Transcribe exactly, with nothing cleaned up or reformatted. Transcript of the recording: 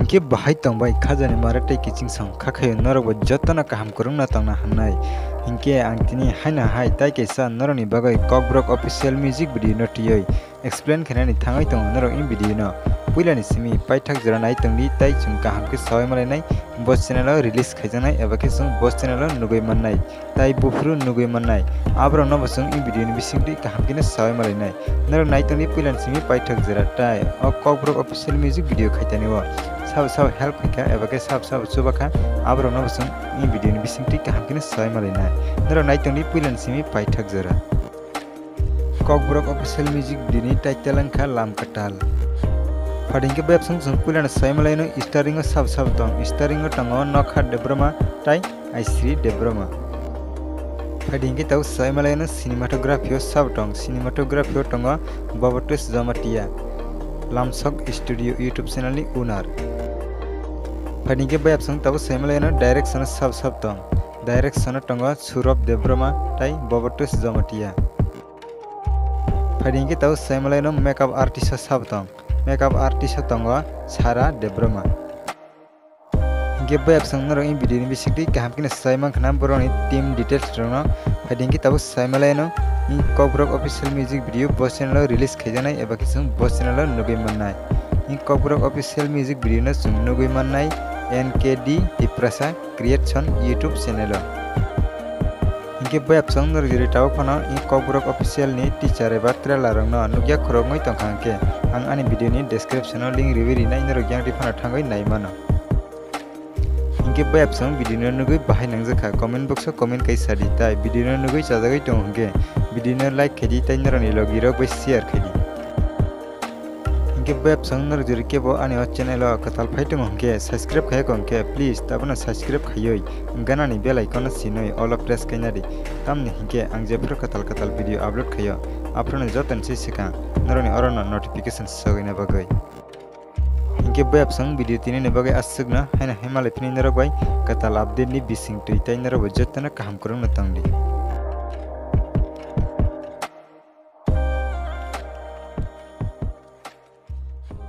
Hinkhe bahai tongbai khajani mare tei kiching song kha khaio norokbo jotono kaham kwrwngno tongna hannai. Hinkhe ang tini haino hai tai kaisa norokni bagwi Kokborok official music video no twiwi explain khainani thangwi tongo norok in video no. Puilani simi paithak jora nai tongdi tai chwng kaham khe sawi malainai bo channel o release khaijaknai eba khe chwng bo channel o nugwi mannai. Tai buphuru nugwi mannai. Aborokno bo chwng in video ni bisingtwi kaham kheno sawi malainai. Norok nai tongdi puilani simi paithak jora tai o Kokborok official music video khaitani o. Sabo sabo help khaikha eba khe sabo sabo chubakha aborokno bo chwng in video ni bisingtwi kaham kheno sawi malainai. Norok nai tongdi puilani simi paithak jora. Kokborok official music video ni title wngkha Lam Kwtal. Phadi hinkhe bayapsong chwng puilano sawi malaino starring o sabo sabo tong. Starring o tongo Nokha Debbarma tai Aisri Debbarma. Phadi hinkhe tabuk sawi malaino cinematography o sabo tong. Cinematography o tongo Bobotwis Jamatia, Lamsok Studio YouTube channel ni owner. Phadi hinkhe bayapsong tabuk sawi malaino direction o sabo sabo tong. Direction o tongo Surab Debbarma tai Bobotwis Jamatia. Phadi hinkhe tabuk sawi malaino makeup artist o sabo tong. Makeup artist o tongo Sara Debbarma. Hinkhe bayapsong norok in video ni bisingtwi kaham kheno sawi mankha na borokni team details rokno. Phadi hinkhe tabuk sawi malaino in Kokborok official music video bo channel o release khaijaknai eba khe chwng bo channel o nugwi mannai. In Kokborok official music video no chwng nugwi mannai N K D Tiprasa Creation YouTube channel o. Hinkhe bayapsong norok jori tabuk phano in Kokborok official ni teaser eba trailer rokno nukya khoroknwi tongkha hinkhe ang ani video ni description o link riwi rinai norok yang twi phano thangwi nai mano. Hinkhe bayapsong video no nugwi bahai nangjakha comment box o comment kai sadi tai video no nugwi chajagwi tongo hinkhe video no like khaidi tai norokni logi rok bai share khaidi. Hinkhe bayapsong norok jori kebo ani o channel o kwtal phai tongo hinkhe subscribe khaiya kho hinkhe please tabukno subscribe khaiwi ganani bell icon no sinwi all o press khaina di. Tamni hinkhe ang jephru kwtal kwtal video upload khaio aphruno jotoni se swkang norokni orono notification sogwina bagwi. Hinkhe bayapsong video tinini bagwi aswkno haino hai malai phini norok bai kwtal update ni bisingtwi tai norok bai jotono kaham kwrwngno tongdi.